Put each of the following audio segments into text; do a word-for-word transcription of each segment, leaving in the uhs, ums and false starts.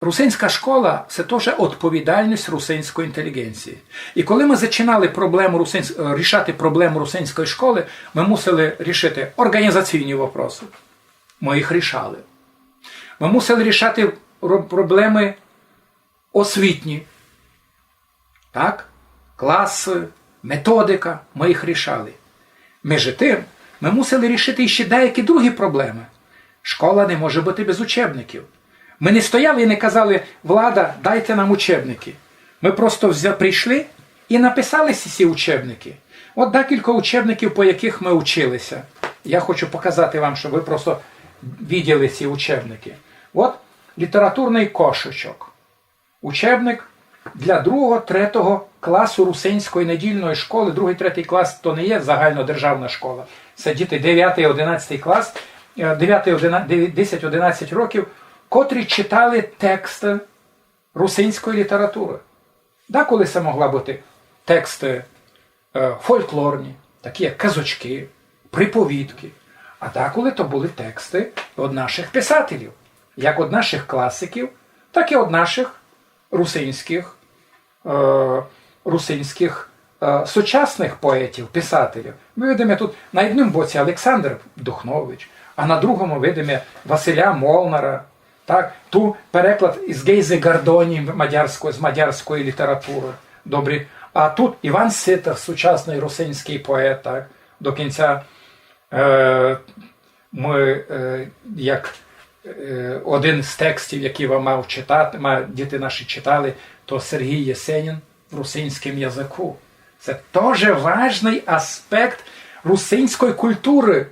Русинська школа — се тоже відповідальность русинської інтелігенції. І коли мы зачинали проблему русинсь-, е, рішати проблему русинської школы, мы мусили рішити орґанізаційні вопросы. Мы їх рішали. Мы мусили рішати ро-, проблемы освітні. Так? Класы, методика, мы їх рішали. Межи тым, мы мусили рішити іщи деякі другі проблемы. Школа не може быти без учебників. Мы не стояли і не казали: «Влада, дайте нам учебникы». Мы просто взя-, прийшли і написали сі, сі учебникы. От декілька учебників, по якых мы учили ся. Я хочу показати вам, щоб вы просто виділи сі учебникы. От літературный кошечок. Учебник для другого, третього класу Русинської недільної школы. Другый, третій клас — то не є загальнодержавна школа. Се діти девятый, одинадцятый клас, е, девятый, одина-, девять, десять, одинадцять років, котрі читали тексты русинської літературы. Деколи се могла быти тексты е, фольклорні, такі як казочкы, приповідкы, а деколи то были тексты од нашых писателів, як од нашых класиків, так і од нашых русинськых, е, русинськых, е, сучасных поетів, писателів. Мы видиме тут на однім боці Олександр Духнович, а на другому видиме Василя Молнара, так, ту переклад із Гейзы Гардоні мадярської, з мадярської літературы. Добрі. А тут Іван Ситар, сучасный русинськый поет, так, до кінця, е, мы, е, як, е, один з текстів, які вам мав читати, ма-, діти наші читали, то Сергій Єсенін в русинському языку. Се тоже важный аспект русинської культуры.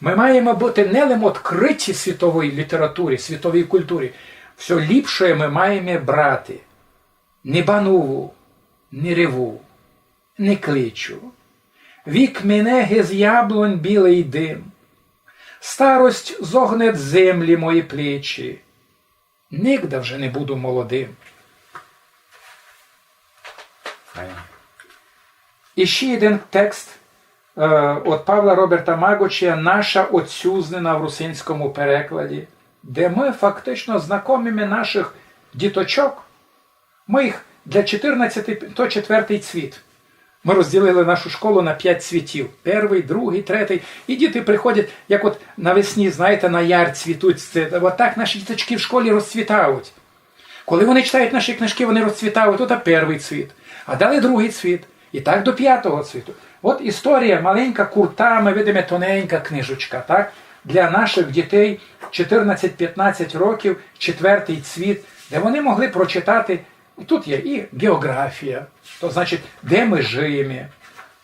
Мы маєме быти не лим відкриті світовій літературі, світовій культурі. Всьо ліпше мы маєме брати. Не бануву, не реву, не кличу. Вік мине ги з яблонь білый дым. Старость зогне землі мої плечі. Нигде вже не буду молодым. І ще один текст, е, од Павла Роберта Маґочія «Наша отцюзнина» в русинському перекладі, де мы фактично знакомиме нашых діточок. Мы їх для чотирнадцяти, то четвертый цвіт. Мы розділили нашу школу на пять цвітів. Первый, другый, третій. І діти приходять, як от навесні, знаєте, на яр цвітуть. Се, от так наші діточкы в школі розцвітають. Коли вони читають наші книжкы, вони розцвітають. От первый цвіт, а далі другый цвіт. І так до пятого цвіту. От історія маленька, курта, мы видиме, тоненька книжечка, так? Для нашых дітей чотирнадцять-пятнадцять років, четвертый цвіт, де вони могли прочитати. І тут є і геоґрафія, то значить, де мы жиєме.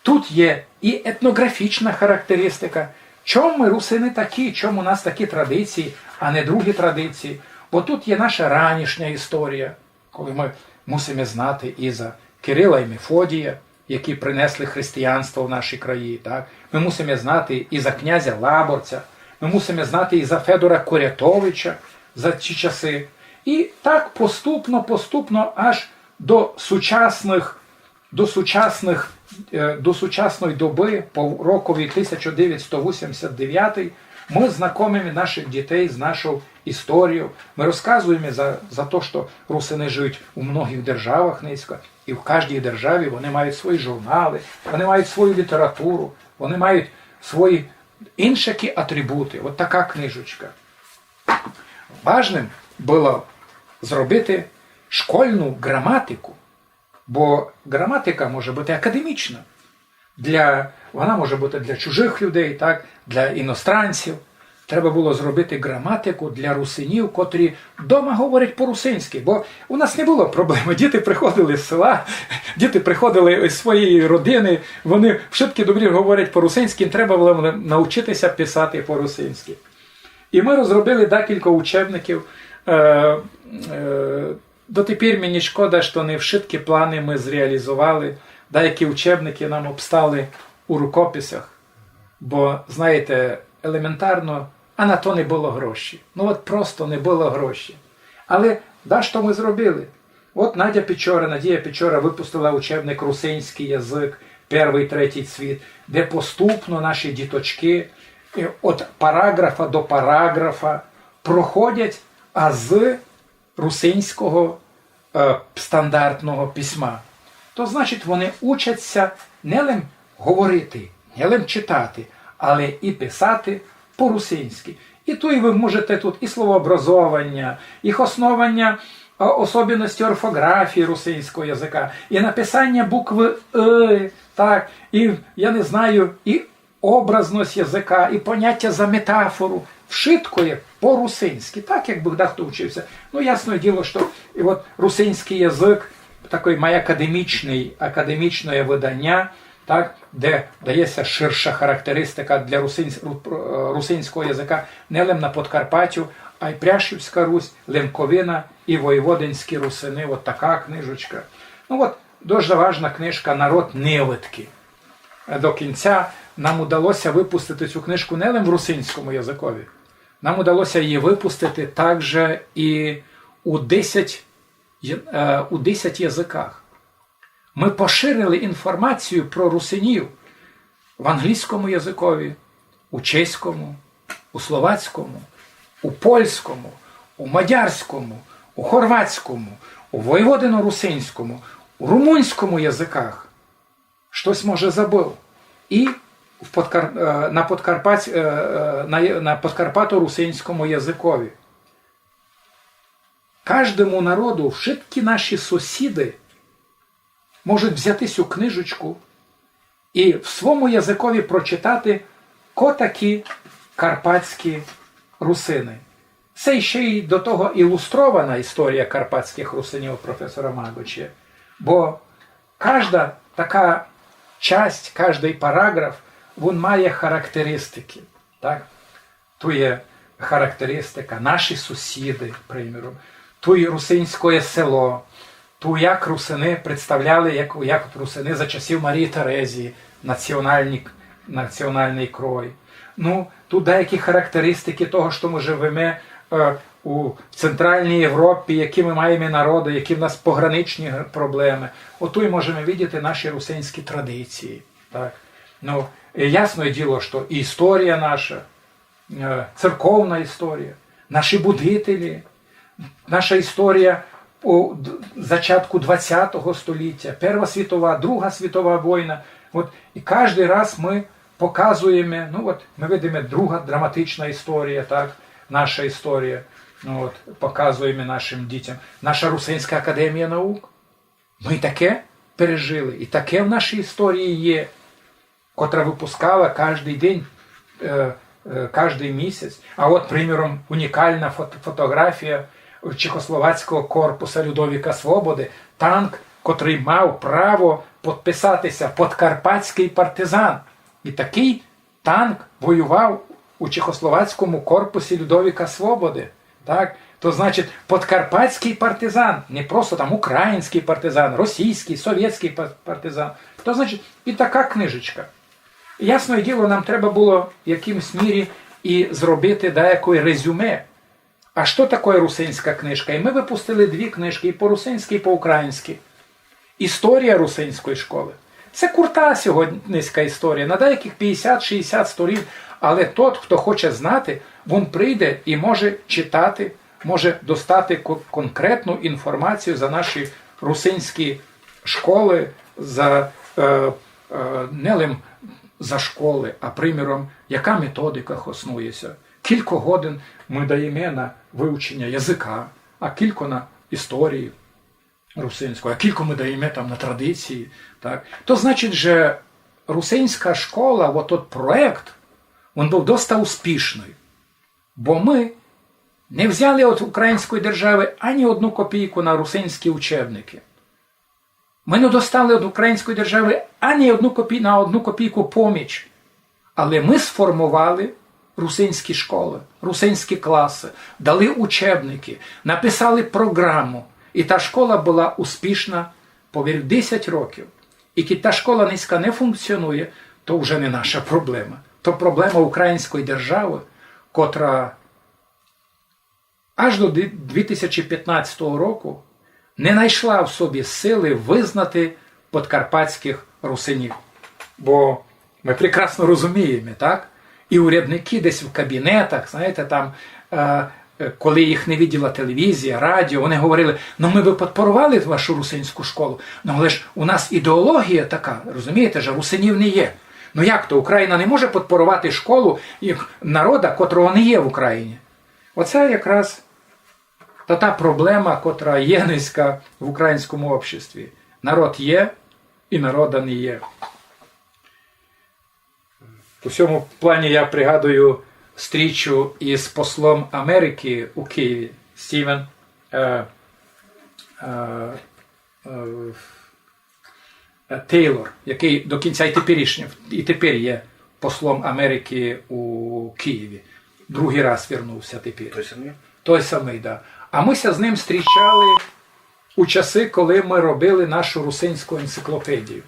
Тут є і етноґрафічна характеристика. Чом мы, русины, такі, чом у нас такі традиції, а не другі традиції? Бо тут є наша ранішня історія, коли мы мусиме знати і за Кирила і Мефодія, які принесли християнство в наші краї, так? Мы мусиме знати і за князя Лаборця, мы мусиме знати і за Федора Корятовича за ті часы. І так поступно, поступно аж до сучасных, до сучасных, е, до сучасної добы, по рокові тисяча девятсто вісімдесят девятый, мы знакомиме нашых дітей з нашою історією. Мы розказуєме за, за то, што русины жиють у многых державах нынька, і в каждій державі вони мають свої журналы, вони мають свою літературу, вони мають свої іншакі атрибуты. От така книжечка. Важным было зробити школьну ґраматику, бо ґраматика може быти академічна. Для, вона може быти для чужых людей, так, для іностранців. Треба было зробити ґраматику для русинів, котрі дома говорять по-русинськи, бо у нас не было проблемы. Діти приходили з села, діти приходили з своєї родины, вони вшыткі добрі говорять по-русинськи, їм треба было на-, научити ся писати по-русинськи. І мы розробили декілька учебників. Е, е, дотепер мені шкода, што не вшыткі планы мы зреалізовали. Деякі учебникы нам обстали у рукописях. Бо, знаєте, елементарно, а на то не было гроші. Ну от просто не было гроші. Але дашто мы зробили. От Надя Печора, Надія Печора выпустила учебник «Русинськый язык, первый, третій цвіт», де поступно наші діточкы, е, од параґрафа до параґрафа проходять азы русинського е, стандартного письма. То значить, вони учаться не лем говорити, не лем читати, але і писати по-русинськи. І туй вы можете тут і словообразованя, і хоснованя е, особенності орфографії русинського языка, і написаня буквы «ы», так, і, я не знаю, і образность языка, і понятя за метафору. Вшытко є по-русинськи, так, як бы дехто вчився. Ну, ясне діло, што і от русинськый язык, такый має академічный, академічне выданя, так, де дається ширша характеристика для русинсь-, ру-, е, русинського языка не лем на Подкарпатю, а й Пряшівська Русь, Лемковина і Войводинські русины. От така книжечка. Ну от, дуже важна книжка «Народ нивыдкы». Е, до кінця нам удалося выпустити цю книжку не лише в русинському языкові. Нам удалося її выпустити также і у десять, є-, е, у десять языках. Мы поширили інформацію про русинів в англійському языкові, у чеському, у словацькому, у польському, у мадярському, у хорватському, у войводино-русинському, у румунському языках. Штось, може, забыв. І в Подкар-, е, на Подкарпаць-, е, е, на, на подкарпато-русинському языкові. Каждому народу, вшыткі наші сусіды можуть взяти сю книжечку і в свому языкові прочитати, ко такі карпатські русины. Се ще й до того ілюстрована історія карпатськых русинів професора Маґочія. Бо кажда така часть, каждый параґраф, вун має характеристикы, так? Ту є характеристика, наші сусіды, приміром, ту є русинське село, ту як русины представляли, як, як от русины за часів Марії Терезії, націоналні, націоналный крой. Ну, ту деякі характеристикы того, што мы живеме, е, у, в Центральній Європі, які мы маєме народы, які в нас пограничні г-, проблемы. Оту й можеме видіти наші русинські традиції. Так? Ну, і ясне діло, што і історія наша, е, церковна історія, наші будителі, наша історія у д-, зачатку двадцятого століття, Перша світова, Друга світова война. От, і каждый раз мы показуєме, ну от, мы видиме друга драматична історія, так, наша історія, ну от, показуєме нашым дітям. Наша Русинська академія наук, мы і таке пережили, і таке в нашій історії є, котра выпускала каждый день, е, е, каждый місяць. А от, приміром, унікална фот-, фотоґрафія в чехословацького корпуса Людовіка Свободы, танк, котрый мав право подписати ся «Подкарпатськый партизан». І такый танк воював у чехословацькому корпусі Людовіка Свободы. Так? То значить, подкарпатськый партизан, не просто там українськый партизан, російськый, совєтськый пар-, партизан. То значить, і така книжечка. Ясне діло, нам треба было в якымсь мірі і зробити деяке резюме. А што такоє русинська книжка? І мы выпустили дві книжкы, і по-русинськы, і по-українськы. Історія русинської школы. Се курта сьогоднішня історія, на деякых пятдесят-шістдесят сторін, але тот, хто хоче знати, вун прийде і може читати, може достати ко-, конкретну інформацію за наші русинські школы, за, е, е, не лим за школы, а, приміром, яка методика хоснує ся, кілько годин мы даєме на вывченя языка, а кілько на історії русинської, а кілько мы даєме там на традиції, так? То значить, же русинська школа, от тот проєкт, вун быв доста успішный, бо мы не взяли од української державы ані одну копійку на русинські учебникы. Мы не достали од української державы ані одну копій-, на одну копійку поміч. Але мы сформовали русинські школы, русинські класы, дали учебникы, написали програму. І та школа была успішна, повір, десять років. І кідь та школа нынька не функціонує, то вже не наша проблема. То проблема української державы, котра аж до дві-, дві тисячі пятнадцятого року не найшла в собі силы вызнати подкарпатськых русинів. Бо мы прекрасно розумієме, так? І урядникы десь в кабінетах, знаєте, там, е, е, коли їх не виділа телевізія, радіо, вони говорили: «Ну, ми би подпорували вашу русинську школу, ну, але ж у нас ідеологія така, розумієте, же русинів не є». Ну як то? Україна не може подпорувати школу і народа, котрого не є в Україні. Оце якраз та, та проблема, котра є нынька в українському обществі. Народ є, і народа не є. У цьому плані я пригадую стрічу із послом Америки у Києві, Стівен, е, е, е, е, Тейлор, який до кінця і теперішнього, і тепер є послом Америки у Києві. Другий раз вернувся тепер. Той самий? Той самий, да. А ми ся з ним зустрічали у часи, коли ми робили нашу русинську енциклопедію.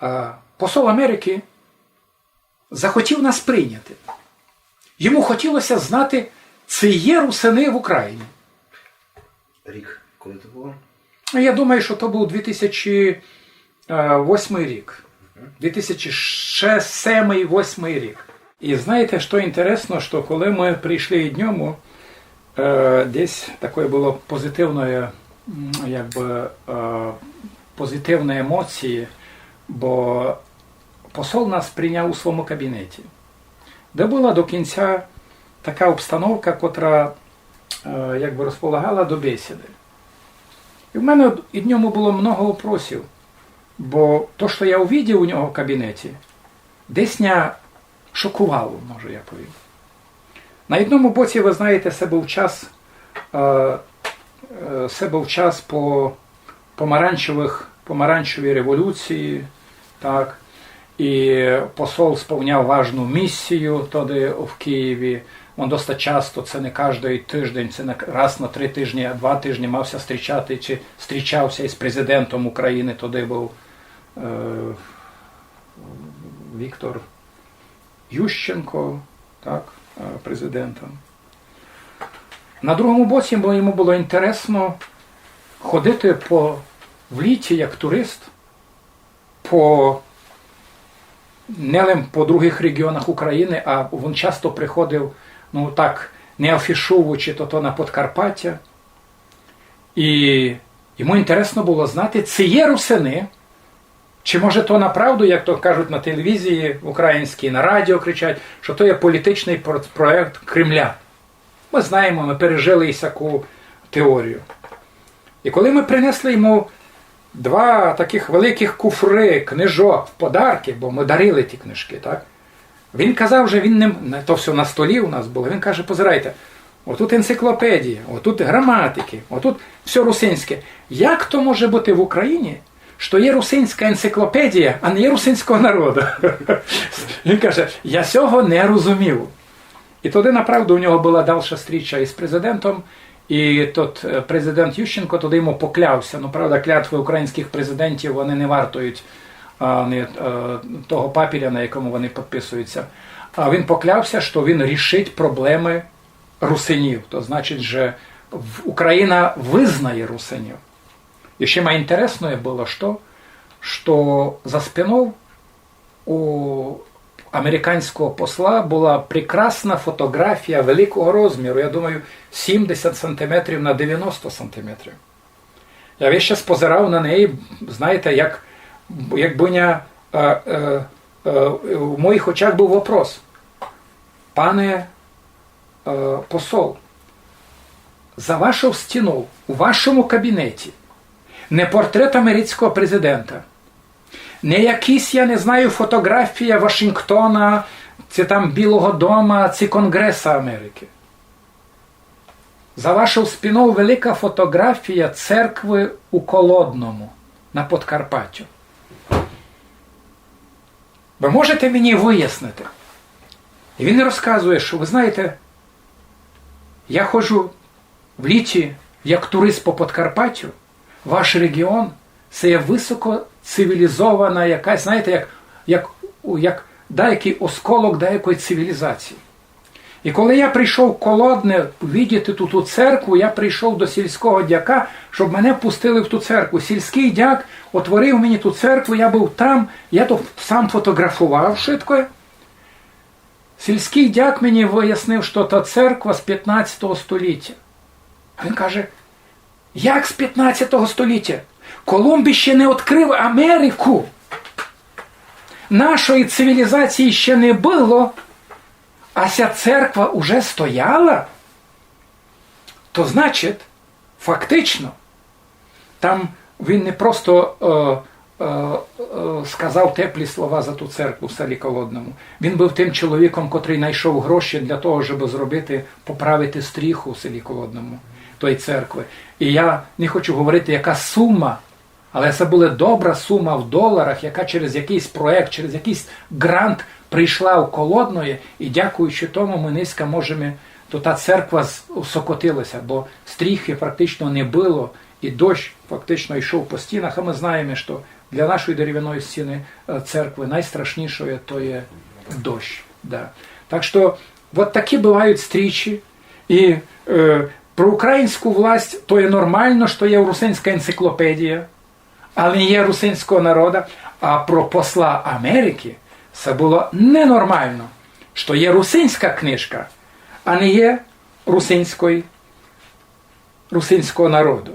А посол Америки захотів нас прийняти. Йому хотілося знати, чи є русини в Україні. Рік, коли це було? Я думаю, що то був дві тисячі восьмий рік. Дві тисячі семий-восьмий рік. І знаєте, що інтересно, що коли ми прийшли від ньому, е, десь таке було позитивне, м, якби, е, позитивні емоції, бо посол нас прийняв у своєму кабінеті, де була до кінця така обстановка, котра, е, якби розполагала до бесіди. І в мене від нього було много вопросів, бо то, що я увидів у нього в кабінеті, десь ня шокувало, може, я повім. На одному боці, ви знаєте, це був час, е, е, це був час по помаранчевих, помаранчевій революції, так, і посол сповняв важну місію тоді в Києві. Він досить часто, це не кожен тиждень, це не раз на три тижні, а два тижні мався зустрічати, чи зустрічався із президентом України, тоді був, е, Віктор Ющенко, так, е, президентом. На другому боці, бо йому було інтересно ходити по, в літі як турист, по, не лише по других регіонах України, а він часто приходив, ну так, не афішуючи, то, то на Подкарпаття. І йому інтересно було знати, чи є русини, чи може то направду, як то кажуть на телевізії українській, на радіо кричать, що то є політичний про-, проєкт Кремля. Ми знаємо, ми пережили і сяку теорію. І коли ми принесли йому два таких великих куфри книжок в подарки, бо ми дарили ті книжки, так? Він казав, що він не, не, то все на столі у нас було. Він каже: «Позирайте, отут енциклопедія, отут граматики, отут все русинське. Як то може бути в Україні, що є русинська енциклопедія, а не є русинського народу?» Він каже: «Я цього не розумів». І тоді, направду, у нього була дальша стріча із президентом, і тот, е, президент Ющенко тоді йому поклявся. Ну, правда, клятви українських президентів, вони не вартують, а, не, е, того папіря, на якому вони підписуються. А він поклявся, що він рішить проблеми русинів. То значить, що в-, Україна визнає русинів. І ще май інтересне було, що, що за спинов у американського посла була прекрасна фотографія великого розміру, я думаю, сімдесят сантиметрів на девяносто сантиметрів. Я весь час позирав на неї, знаєте, як, якби ня, е, е, е, в моїх очах був вопрос. Пане, е, посол, за вашу стіну, у вашому кабінеті, не портрет американського президента, не якісь, я не знаю, фотографія Вашингтона, чи там Білого дома, чи Конгреса Америки. За вашу спинов велика фотографія церкви у Колодному на Подкарпаттю. Ви можете мені вияснити? І він розказує, що, ви знаєте, я ходжу в літі як турист по Подкарпаттю, ваш регіон — це є високоцивілізована якась, знаєте, як, як, як деякий осколок деякої цивілізації. І коли я прийшов в Колодне видіти ту, ту церкву, я прийшов до сільського дяка, щоб мене пустили в ту церкву. Сільський дяк отворив мені ту церкву, я був там, я то сам фотографував швидко. Сільськый дяк мені выяснив, што та церква з пятнадцятого століття. А він каже: «Як з пятнадцятого століття? Колумб іщи не відкрыв Америку. Нашої цивілізації іщи не было, а ся церква уже стояла. То значить, фактично, там він не просто е, е, е, сказав теплі слова за ту церкву в селі Колодному. Він быв тым чоловіком, котрый найшов гроші для того, щоб зробити, поправити стріху в селі Колодному тої церкви. І я не хочу говорити, яка сума, але се была добра сума в доларах, яка через якыйсь проект, через якыйсь ґрант прийшла в Колодноє, і дякуючи тому мы нынька можеме, то та церква з- усокотила ся, бо стріхы практично не было, і дощ фактично йшов по стінах, а мы знаєме, што для нашої деревяної стіны е, церкви найстрашнішоє то є дощ. Да. Так што вот такі бывають стрічі, і е, про українську власть то є нормално, што є русинська енциклопедія, але не є русинського народа, а про посла Америкы се было ненормално, што є русинська книжка, а не є русинської, русинського народу.